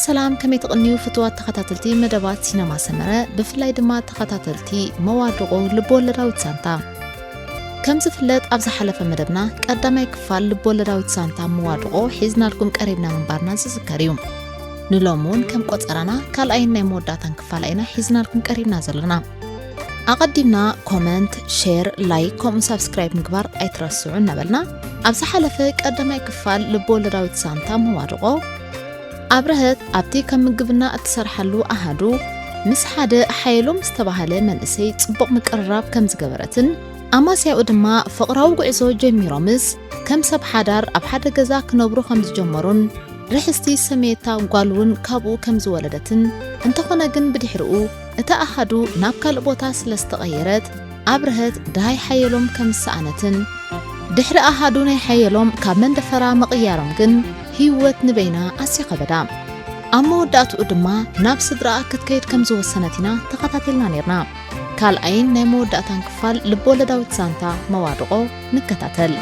ሰላም፣ ከመይ ትቕንዩ ፍቱዋት ተኸታተልቲ መደባት ሲነማ ሰመረ፣ ብፍላይ ድማ ተኸታተልቲ መዋድቖ ልብወለዳዊት ሳንታ? ከም ዝፍለጥ፣ ኣብ ዝሓለፈ መደብና ቀዳማይ ክፋል ልብወለዳዊት ሳንታ መዋድቖ ሒዝናልኩም ቀሪብና ምንባርና ዝዝከር እዩ። ንሎሚ እውን ከም ቆጸራና ካልኣይን ናይ መወዳእታን ክፋላ ኢና ሒዝናልኩም ቀሪብና ዘለና። ኣቐዲምና ኮመንት፣ ሼር፣ ላይክ ከምኡ ሳብስክራይብ ምግባር ኣይትረስዑ እናበልና፣ ኣብ ዝሓለፈ ቀዳማይ ክፋል ልብወለዳዊት ሳንታ መዋድቖ፣ ኣብርሀት ኣብቲ ከም ምግብና እትሰርሓሉ ኣሃዱ ምስ ሓደ ሓየሎም ዝተባህለ መንእሰይ ጽቡቕ ምቅርራብ ከም ዝገበረትን ኣማስያኡ ድማ ፍቕራዊ ጉዕዞ ጀሚሮምስ ከም ሰብ ሓዳር ኣብ ሓደ ገዛ ክነብሩ ከም ዝጀመሩን ርሕስቲ ሰመየታ ጓል እውን ካብኡ ከም ዝወለደትን፣ እንተኾነ ግን ብድሕሪኡ እቲ ኣሃዱ ናብ ካልእ ቦታ ስለ ዝተቐየረት ኣብርሀት ደሃይ ሓየሎም ከም ዝሰኣነትን ድሕሪ ኣሃዱ ናይ ሓየሎም ካብ መንደፈራ ምቕያሮም ግን ህይወት ንበይና ኣዝዩ ከበዳ። ኣብ መወዳእትኡ ድማ ናብ ስድራኣ ክትከይድ ከም ዝወሰነት ኢና ተኸታቲልና ነይርና። ካልኣይን ናይ መወዳእታን ክፋል ልብወለዳዊት ዛንታ መዋድቖ ንከታተል።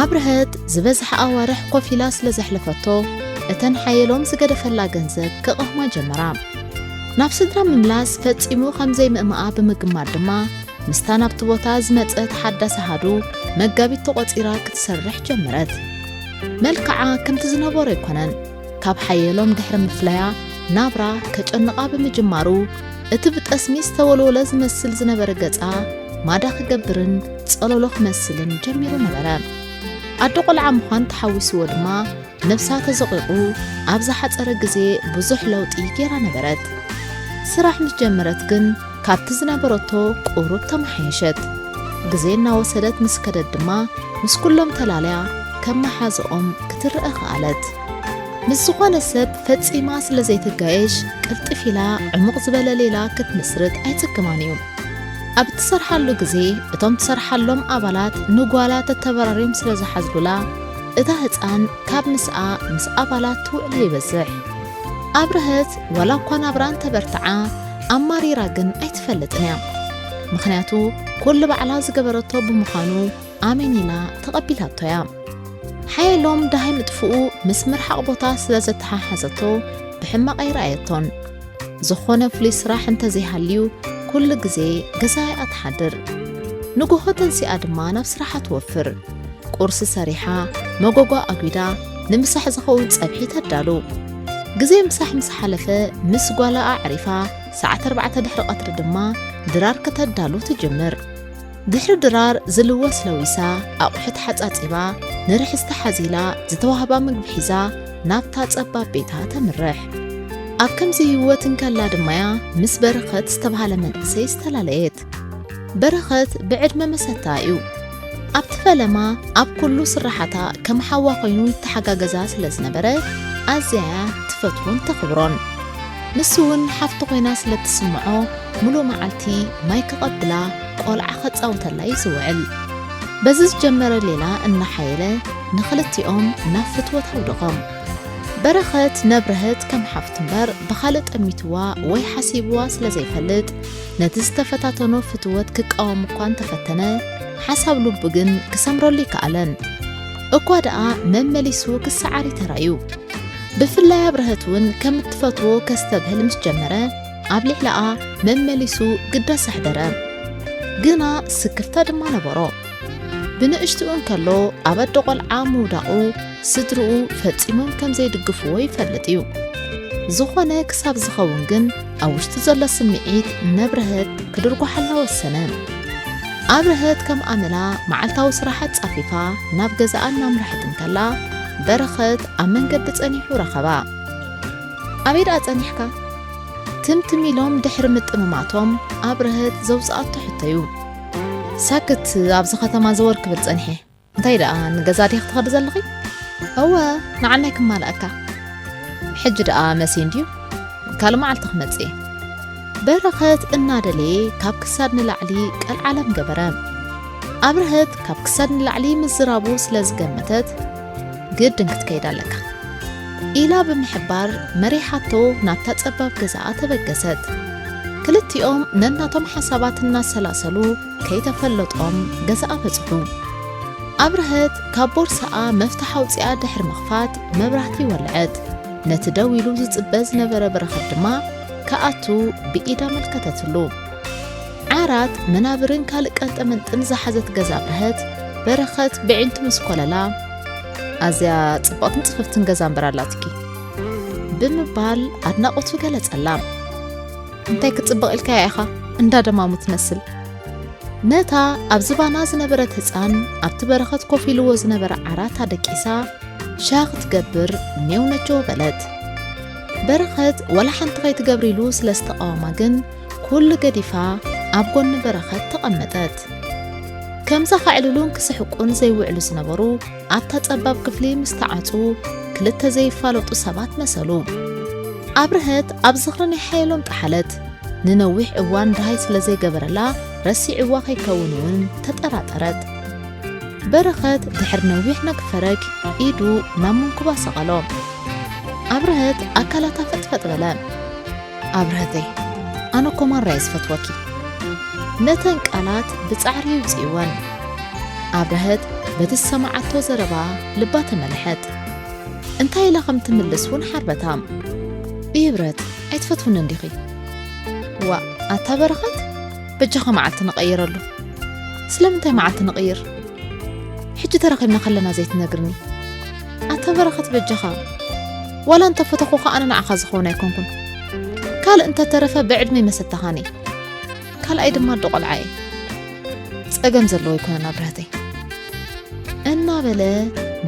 ኣብርሀት ዝበዝሐ ኣዋርሕ ኮፍ ኢላ ስለ ዘሕለፈቶ፣ እተን ሓየሎም ዝገደፈላ ገንዘብ ክቐህማ ጀመራ። ናብ ስድራ ምምላስ ፈጺሙ ከም ዘይምእምኣ ብምግማት ድማ፣ ምስታ ናብቲ ቦታ ዝመጸት ሓዳስ ኣሃዱ መጋቢት ተቖጺራ ክትሰርሕ ጀመረት። መልክዓ ከምቲ ዝነበሮ ኣይኮነን። ካብ ሓየሎም ድሕሪ ምፍላያ ናብራ ከጨንቓ ብምጅማሩ፣ እቲ ብጠስሚ ዝተወልወለ ዝመስል ዝነበረ ገጻ ማዳ ክገብርን ጸለሎ ክመስልን ጀሚሩ ነበረ። ኣደ ቆልዓ ምዃን ተሓዊስዎ ድማ፣ ነብሳ ተዘቒቑ ኣብ ዝሓጸረ ግዜ ብዙሕ ለውጢ ገይራ ነበረት። ስራሕ ምስ ጀመረት ግን ካብቲ ዝነበረቶ ቁሩብ ተመሓየሸት። ግዜ እናወሰደት ምስ ከደት ድማ ምስ ኩሎም ተላልያ ከም መሓዝኦም ክትረኣ ከኣለት። ምስ ዝኾነ ሰብ ፈጺማ ስለ ዘይትጋየሽ ቅልጥፍ ኢላ ዕሙቕ ዝበለ ሌላ ክትምስርት ኣይጽግማን እዩ። ኣብ እትሰርሓሉ ግዜ እቶም ትሰርሓሎም ኣባላት ንጓላ ተተበራርዮም ስለ ዝሓዝሉላ እታ ህጻን ካብ ምስኣ ምስ ኣባላት ትውዕሎ ይበዝሕ። ኣብርሀት ዋላ እኳ ናብራ እንተበርትዓ ኣማሪራ ግን ኣይትፈልጥን እያ። ምኽንያቱ ኩሉ ባዕላ ዝገበረቶ ብምዃኑ ኣሜን ኢላ ተቐቢላቶ እያ። ሓየሎም ደሃይ ምጥፍኡ ምስ ምርሓቕ ቦታ ስለ ዘተሓሓዘቶ ብሕማቕ ኣይረኣየቶን። ዝኾነ ፍሉይ ስራሕ እንተዘይሃልዩ ኩሉ ግዜ ገዛ እያ ትሓድር። ንጎሆ ተንሲኣ ድማ ናብ ስራሓ ትወፍር። ቁርሲ ሰሪሓ፣ መጎጓ ኣጒዳ፣ ንምሳሕ ዝኸውን ጸብሒ ተዳሉ። ግዜ ምሳሕ ምስ ሓለፈ ምስ ጓላ ኣዕሪፋ፣ ሰዓት ኣርባዕተ ድሕሪ ቀትሪ ድማ ድራር ከተዳሉ ትጅምር። ድሕሪ ድራር ዝልወስ ለዊሳ፣ ኣቑሑት ሓጻጺባ፣ ንርሕስቲ ሓዚላ፣ ዝተዋህባ ምግቢ ሒዛ ናብታ ጸባብ ቤታ ተምርሕ። ኣብ ከምዚ ህይወት እንከላ ድማ'ያ ምስ በረኸት ዝተባህለ መንእሰይ ዝተፈላለየት። በረኸት ብዕድመ መሰታ እዩ። ኣብቲ ፈለማ ኣብ ኩሉ ስራሓታ ከም ሓዋ ኮይኑ ይተሓጋገዛ ስለ ዝነበረ ኣዝያ'ያ ትፈትዎን ተኽብሮን። ንሱ እውን ሓፍቲ ኮይና ስለ እትስምዖ፣ ምሉእ መዓልቲ ማይ ክቐብላ፣ ቆልዓ ከጻውተላ እዩ ዝውዕል። በዚ ዝጀመረ ሌላ እናሓየለ ንኽልቲኦም ናብ ፍትወት ኣውደቖም። በረኸት ነብርሀት ከም ሓፍቱ እምበር ብኻልእ ጠሚትዋ ወይ ሓሲብዋ ስለ ዘይፈልጥ፣ ነቲ ዝተፈታተኖ ፍትወት ክቃወም እኳ እንተፈተነ፣ ሓሳብ ልቡ ግን ክሰምረሉ ኣይከኣለን። እኳ ደኣ መመሊሱ ክሰዓር እዩ ተራእዩ። ብፍላይ ኣብርሀት እውን ከም እትፈትዎ ከስተብህል ምስ ጀመረ፣ ኣብ ልዕሊኣ መመሊሱ ግዳስ ኣሕደረ። ግና ስክፍታ ድማ ነበሮ። ብንእሽትኡ እንከሎ ኣብ ኣደ ቆልዓ ምውዳቑ ስድርኡ ፈጺሞም ከም ዘይድግፍዎ ይፈልጥ እዩ። ዝኾነ ክሳብ ዝኸውን ግን ኣብ ውሽጡ ዘሎ ስምዒት ነብርሀት ክድርጓሓላ ወሰነ። ኣብርሀት ከም ኣመላ መዓልታዊ ስራሓ ኣጻፊፋ ናብ ገዛኣ እናምርሐት እንከላ በረኸት ኣብ መንገዲ ጸኒሑ ረኸባ። ኣበይ ደኣ ጸኒሕካ? ትምትም ኢሎም ድሕሪ ምጥምማቶም ኣብርሀት ዘውጽኣቶ ሕቶ እዩ። ሳክት ኣብዚ ከተማ ዘወር ክብል ጸኒሐ። እንታይ ደኣ ንገዛ ዲኺ ክትኸዲ ዘለኺ? እወ፣ ንዓናይ ክማልኣካ። ሕጂ ደኣ መሲ እንድዩ? ካልእ መዓልቲ ክመጽእ እየ። በረኸት እናደለየ ካብ ክሳድ ንላዕሊ ቀልዓለም ገበረ። ኣብርሀት ካብ ክሳድ ንላዕሊ ምዝራቡ ስለ ዝገመተት፣ ግድን ክትከይድ ኣለካ ኢላ ብምሕባር መሪሓቶ ናብታ ጸባብ ገዛኣ ተበገሰት። ክልቲኦም ነናቶም ሓሳባት እናሰላሰሉ ከይተፈለጦም ገዛኣ በጽሑ። ኣብርሀት ካብ ቦርሳኣ መፍትሕ ኣውጺኣ ድሕሪ ምኽፋት መብራህቲ ወልዐት። ነቲ ደው ኢሉ ዝጽበ ዝነበረ በረኸት ድማ ክኣቱ ብኢዳ ኣመልከተትሉ። ዓራት መናብርን ካልእ ቀንጠመንጥን ዝሓዘት ገዛ ኣብርሀት፣ በረኸት ብዒንቱ ምስ ኮለላ፣ "ኣዝያ ጽብቕትን ጽፍፍትን ገዛ እምበር ኣላትኪ" ብምባል ኣድናቖቱ ገለጸላ። "እንታይ ክትጽብቕ ኢልካያ ኢኻ? እንዳ ደማሙ ትመስል።" ነታ ኣብ ዝባና ዝነበረት ህጻን ኣብቲ በረኸት ኮፍ ኢልዎ ዝነበረ ዓራት ኣደቂሳ ሻህ ክትገብር ኔው ነጀው በለት። በረኸት ወላ ሓንቲ ከይትገብር ኢሉ ስለ ዝተቓወማ ግን ኩሉ ገዲፋ ኣብ ጎኒ በረኸት ተቐመጠት። ከምዛ ከዕልሉን ክስሕቁን ዘይውዕሉ ዝነበሩ ኣብታ ጸባብ ክፍሊ ምስ ተዓጹ ክልተ ዘይፋለጡ ሰባት መሰሉ። ኣብርሀት ኣብ ዝኽሪ ናይ ሓየሎም ጠሓለት። ንነዊሕ እዋን ደሃይ ስለ ዘይገበረላ ረሲዕዋ ከይከውን እውን ተጠራጠረት። በረኸት ድሕሪ ነዊሕ ነግፈረግ ኢዱ ናብ መንኩባ ሰቐሎ። ኣብርሀት ኣካላታ ፈጥፈጥ በለ። "ኣብርሀተይ፣ ኣነ እኮ ማራ እየ ዝፈትወኪ።" ነተን ቃላት ብጻዕሪ ይውጽእወን። ኣብርሀት በቲ ዝሰማዓቶ ዘረባ ልባ ተመልሐት። እንታይ ኢላ ከም ትምልስ እውን ሓርበታ። "ይብረት፣ ኣይትፈትውንን ዲኺ?" "ዋእ፣ ኣታ በረኸት፣ በጃኻ መዓልቲ ንቐይረሉ።" "ስለምንታይ መዓልቲ ንቕይር? ሕጂ ተራኺብና ከለና ዘይትነግርኒ?" "ኣታ በረኸት፣ በጃኻ፣ ዋላ እንተ ፈተኹኻ ኣነ ንዓኻ ዝኸውን ኣይኮንኩን። ካልእ እንተ ተረፈ ብዕድመይ መሰታኻኒ። ካልኣይ ድማ ኣዶ ቆልዓ እየ። ጸገም ዘለዎ ኣይኮነን ኣብርሀተይ።" እናበለ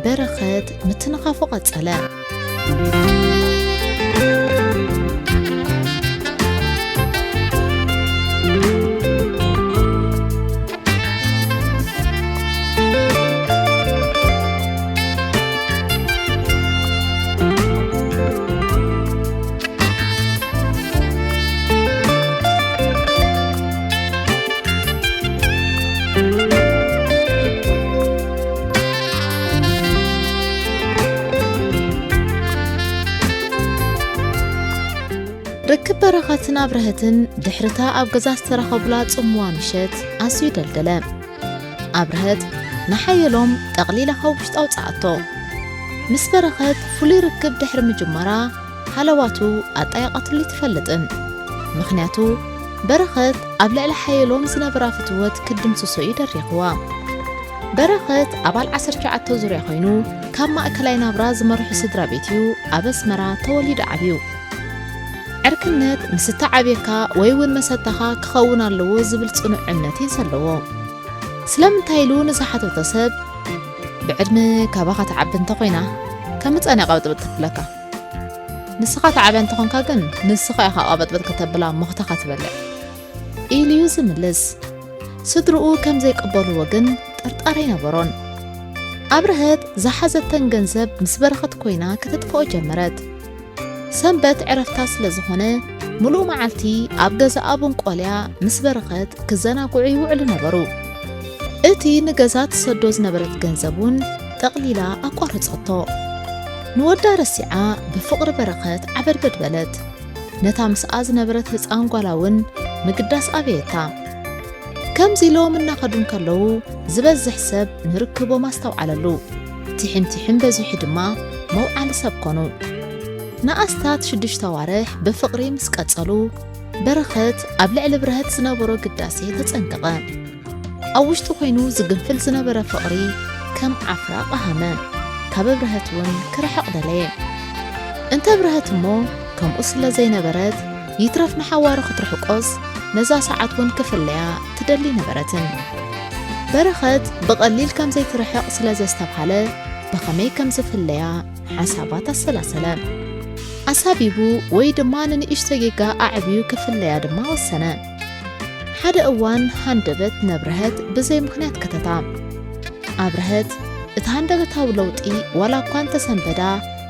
በረኸት ምትንኻፉ ቀጸለ። ርክብ በረኸትን ኣብርሀትን ድሕርታ ኣብ ገዛ ዝተራኸቡላ ጽምዋ ምሸት ኣዝዩ ደልደለ። ኣብርሀት ንሓየሎም ጠቕሊላ ካብ ውሽጢ ኣውጽኣቶ። ምስ በረኸት ፍሉይ ርክብ ድሕሪ ምጅማራ ሃለዋቱ ኣጣይቓትሉ ኣይትፈልጥን። ምኽንያቱ በረኸት ኣብ ልዕሊ ሓየሎም ዝነበራ ፍትወት ክድምስሶ እዩ ደሪኽዋ። በረኸት ኣባል ዓሰርተ ትሽዓተ ዙርያ ኮይኑ ካብ ማእከላይ ናብራ ዝመርሑ ስድራ ቤት እዩ ኣብ ኣስመራ ተወሊዱ ዓብዩ። ዕርክነት ምስ እተዓብየካ ወይ እውን መሰታኻ ክኸውን ኣለዎ ዝብል ጽኑዕ እምነት እዩ ዘለዎ። ስለምንታይ ኢሉ ንዝሓተቶ ሰብ፣ "ብዕድመ ካባኻ ትዓቢ እንተኾይና፣ ከም ህጻን እያ ቀበጥበጥ ተብለካ። ንስኻ ትዓብያ እንተኾንካ ግን፣ ንስኻ ኢኻ ቀበጥበጥ ከተብላ ሞኽታኻ ትበልዕ" ኢሉ እዩ ዝምልስ። ስድርኡ ከም ዘይቅበልዎ ግን ጥርጣረ ኣይነበሮን። ኣብርሀት ዝሓዘተን ገንዘብ ምስ በረኸት ኮይና ከተጥፍኦ ጀመረት። ሰንበት ዕረፍታ ስለ ዝኾነ፣ ምሉእ መዓልቲ ኣብ ገዛኣ ቡን ቆልያ ምስ በረኸት ክዘናግዑ ይውዕሉ ነበሩ። እቲ ንገዛ ትሰዶ ዝነበረት ገንዘብ እውን ጠቕሊላ ኣቋረጸቶ። ንወዳ ረሲዓ ብፍቕሪ በረኸት ዓበድበድ በለት። ነታ ምስኣ ዝነበረት ህጻን ጓላ እውን ምግዳስ ኣበየታ። ከምዚ ኢሎም እናኸዱ እንከለዉ፣ ዝበዝሕ ሰብ ንርክቦም ኣስተውዓለሉ። ቲሕም ቲሕም በዚሑ ድማ መውዓሊ ሰብ ኮኑ። ንኣስታት ሽዱሽተ ኣዋርሕ ብፍቕሪ ምስ ቀጸሉ፣ በረኸት ኣብ ልዕሊ ብርሀት ዝነበሮ ግዳሴ ተጸንቀቐ። ኣብ ውሽጡ ኮይኑ ዝግንፍል ዝነበረ ፍቕሪ ከም ዓፍራ ቀሃመ። ካብ ብርሀት እውን ክርሕቕ ደለየ። እንተ ብርሀት እሞ ከምኡ ስለ ዘይነበረት፣ ይትረፍ ንሓዋሩ ክትርሕቆስ፣ ነዛ ሰዓት እውን ክፍለያ ትደሊ ነበረትን። በረኸት ብቐሊል ከም ዘይትርሕቕ ስለ ዘስተብሃለ፣ ብኸመይ ከም ዝፍለያ ሓሳባት ኣሰላሰለ። ኣሳቢቡ ወይ ድማ ንንእሽቶ ጌጋ ኣዕብዩ ክፍለያ ድማ ወሰነ። ሓደ እዋን ሃንደበት ነብርሀት ብዘይ ምኽንያት ከተታ። ኣብርሀት እቲ ሃንደበታዊ ለውጢ ዋላ እኳ እንተሰንበዳ፣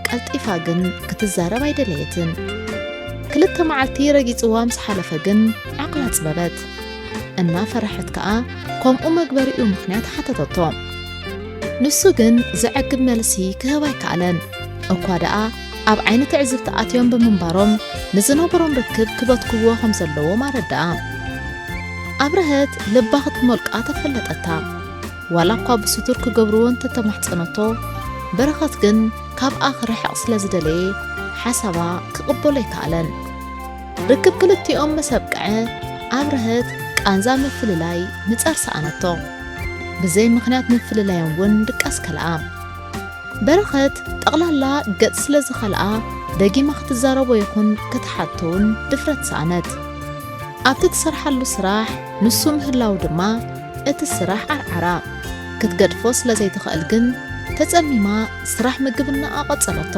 ቀልጢፋ ግን ክትዛረብ ኣይደለየትን። ክልተ መዓልቲ ረጊጽዋ ምስ ሓለፈ ግን ዓቕላ ጽበበት። እናፈረሐት ከኣ ከምኡ መግበሪኡ ምኽንያት ሓተተቶ። ንሱ ግን ዘዕግብ መልሲ ክህብ ኣይከኣለን። እኳ ደኣ ኣብ ዓይኒ ትዕዝብቲ ኣትዮም ብምንባሮም ንዝነበሮም ርክብ ክበትክዎ ከም ዘለዎም ኣረድኣ። ኣብርሀት ልባ ክትመልቃ ተፈለጠታ። ዋላ እኳ ብስቱር ክገብርዎ እንተተማሕጸነቶ፣ በረኸት ግን ካብኣ ክርሕቕ ስለ ዝደለየ ሓሳባ ክቕበሎ ኣይከኣለን። ርክብ ክልቲኦም ምስ ኣብቅዐ ኣብርሀት ቃንዛ ምፍልላይ ምጻር ሰኣነቶ። ብዘይ ምኽንያት ምፍልላዮም እውን ድቃስ ከልኣ። በረኸት ጠቕላላ ገጽ ስለ ዝኸልኣ ደጊማ ክትዛረቦ ይኹን ክትሓቶ እውን ድፍረት ሰኣነት። ኣብቲ ትሰርሓሉ ስራሕ ንሱ ምህላው ድማ እቲ ስራሕ ዓርዓራ። ክትገድፎ ስለ ዘይትኽእል ግን ተጸሚማ ስራሕ ምግብናኣ ቀጸለቶ።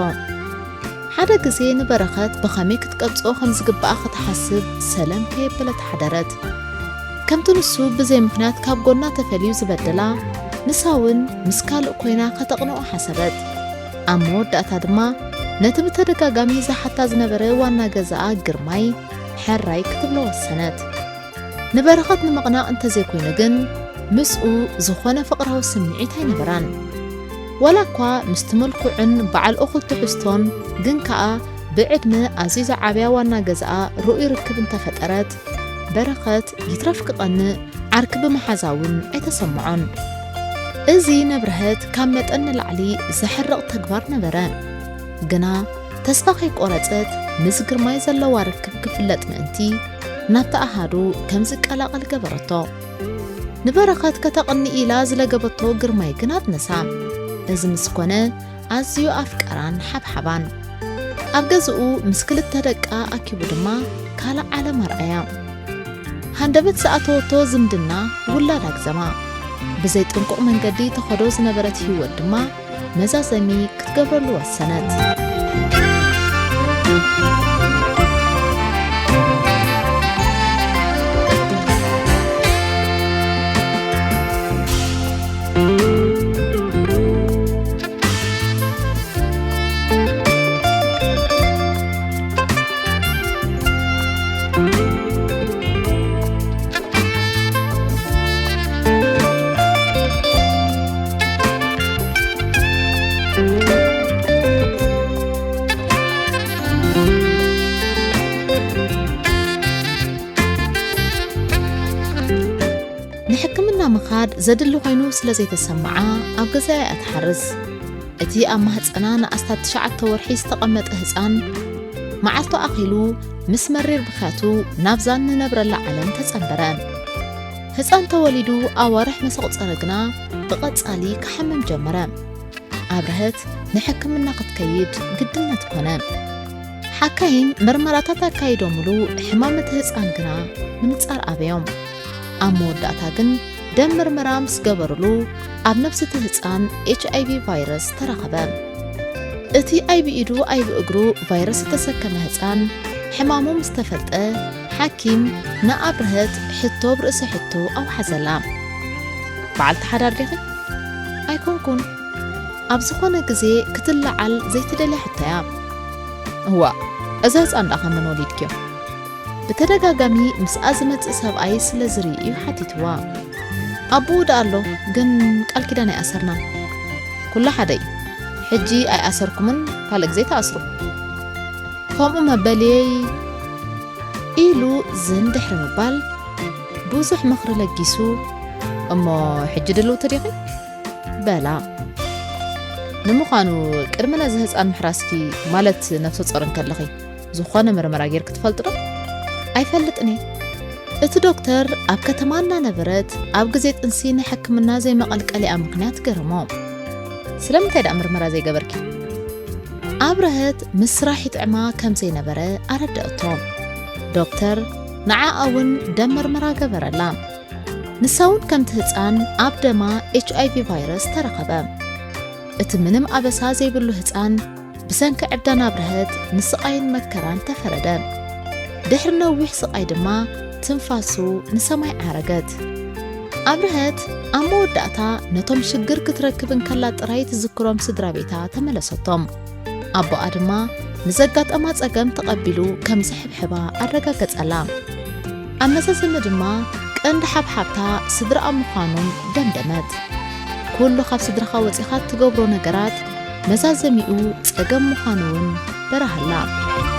ሓደ ግዜ ንበረኸት ብኸመይ ክትቀጽኦ ከም ዝግብኣ ክትሓስብ ሰለም ከየበለት ሓደረት። ከምቲ ንሱ ብዘይ ምኽንያት ካብ ጎና ተፈልዩ ዝበደላ፣ ንሳ እውን ምስ ካልእ ኮይና ከተቕንኦ ሓሰበት። ኣብ መወዳእታ ድማ ነቲ ብተደጋጋሚ ዝሓታ ዝነበረ ዋና ገዛኣ ግርማይ ሕራይ ክትብሎ ወሰነት። ንበረኸት ንምቕናቕ እንተዘይኮይኑ ግን፣ ምስኡ ዝኾነ ፍቕራዊ ስምዒት ኣይነበራን። ዋላ እኳ ምስቲ ምልኩዕን በዓል እኹል ትሕዝቶን፣ ግን ከኣ ብዕድመ ኣዝዩ ዝዓብያ ዋና ገዛኣ ርኡይ ርክብ እንተፈጠረት፣ በረኸት ይትረፍ ክቐንእ ዓርኪ ብምሓዛ እውን ኣይተሰምዖን። እዚ ነብርሀት ካብ መጠን ንላዕሊ ዘሕርቕ ተግባር ነበረ። ግና ተስፋ ከይቆረጸት ምስ ግርማይ ዘለዋ ርክብ ክፍለጥ ምእንቲ ናብቲ ኣሃዱ ከም ዝቀላቐል ገበረቶ። ንበረኸት ከተቕኒ ኢላ ዝለገበቶ ግርማይ ግን ኣጥነሳ። እዚ ምስ ኮነ ኣዝዩ ኣፍቀራን ሓብሓባን። ኣብ ገዝኡ ምስ ክልተ ደቃ ኣኪቡ ድማ ካልእ ዓለም ኣርኣያ። ሃንደበት ዝኣተወቶ ዝምድና ውላድ ኣግዘማ። ብዘይ ጥንቁቕ መንገዲ ተኸዶ ዝነበረት ህይወት ድማ መዛዘሚ ክትገብረሉ ወሰነት። ንሕክምና ምኻድ ዘድሊ ኮይኑ ስለ ዘይተሰምዓ፣ ኣብ ገዛኣ እያ ትሓርስ። እቲ ኣብ ማህጸና ንኣስታት ትሽዓተ ወርሒ ዝተቐመጠ ህጻን፣ መዓልቱ ኣኺሉ ምስ መሪር ብኽያቱ ናብዛ እንነብረላ ዓለም ተጸንበረ። ህጻን ተወሊዱ ኣዋርሕ ምስ ኣቑጸረ ግና፣ ብቐጻሊ ክሓምም ጀመረ። ኣብርሀት ንሕክምና ክትከይድ ግድነት ኮነ። ሓካይም መርመራታት ኣካይዶምሉ፣ ሕማም እቲ ህጻን ግና ምንጻር ኣበዮም። ኣብ መወዳእታ ግን ደም ምርመራ ምስ ገበሩሉ፣ ኣብ ነብሲ እቲ ህጻን ኤች ኣይ ቪ ቫይረስ ተረኸበ። እቲ ኣይ ብኢዱ ኣይ ብእግሩ ቫይረስ ዝተሰከመ ህጻን ሕማሙ ምስ ተፈልጠ፣ ሓኪም ንኣብርሀት ሕቶ ብርእሲ ሕቶ ኣውሓዘላ። በዓልቲ ሓዳር ዲኺ? ኣይኮንኩን። ኣብ ዝኾነ ግዜ ክትለዓል ዘይትደልያ ሕቶ'ያ። እዋእ፣ እዛ ህጻን ደኣ ካብ መን ወሊድክዮ? ብተደጋጋሚ ምስኣ ዝመጽእ ሰብኣይ ስለ ዝርኢ እዩ ሓቲትዋ። ኣቦኡ ደኣ ኣሎ፣ ግን ቃል ኪዳን ኣይኣሰርናን። ኩሉ ሓደ እዩ። ሕጂ ኣይኣሰርኩምን፣ ካልእ ግዜ ትኣስሩ። ከምኡ መበልየይ ኢሉ ዝን ድሕሪ ምባል፣ ብዙሕ ምኽሪ ለጊሱ፣ እሞ ሕጂ ድልውቲ ዲኺ? በላ። ንምዃኑ፣ ቅድሚ ነዚ ህጻን ምሕራስኪ፣ ማለት ነፍሰ ጾር እንከለኺ፣ ዝኾነ መርመራ ጌርኪ ትፈልጢ ዶ? ኣይፈልጥን እየ። እቲ ዶክተር ኣብ ከተማ እናነበረት፣ ኣብ ግዜ ጥንሲ ንሕክምና ዘይመቐልቀሊኣ ምኽንያት ገረሞ። ስለምንታይ ደኣ መርመራ ዘይገበርኪ? ኣብርሀት ምስ ስራሕ ይጥዕማ ከም ዘይነበረ ኣረደእቶ። ዶክተር ንዓኣ እውን ደም መርመራ ገበረላ። ንሳ እውን ከምቲ ህጻን ኣብ ደማ ኤች ኣይ ቪ ቫይረስ ተረኸበ። እቲ ምንም ኣበሳ ዘይብሉ ህጻን ብሰንኪ ዕብዳን ኣብርሀት ንስቓይን መከራን ተፈረደ። ድሕሪ ነዊሕ ስቓይ ድማ ትንፋሱ ንሰማይ ዓረገት። ኣብርሀት ኣብ መወዳእታ ነቶም ሽግር ክትረክብ እንከላ ጥራይ ትዝክሮም ስድራ ቤታ ተመለሰቶም። ኣቦኣ ድማ ንዘጋጠማ ጸገም ተቐቢሉ ከም ዝሕብሕባ ኣረጋገጸላ። ኣብ መዛዘሚ ድማ ቀንዲ ሓብሓብታ ስድራኣ ምዃኖም ደምደመት። ኩሉ ካብ ስድራኻ ወጺኻ እትገብሮ ነገራት መዛዘሚኡ ጸገም ምዃኑ እውን በራህላ።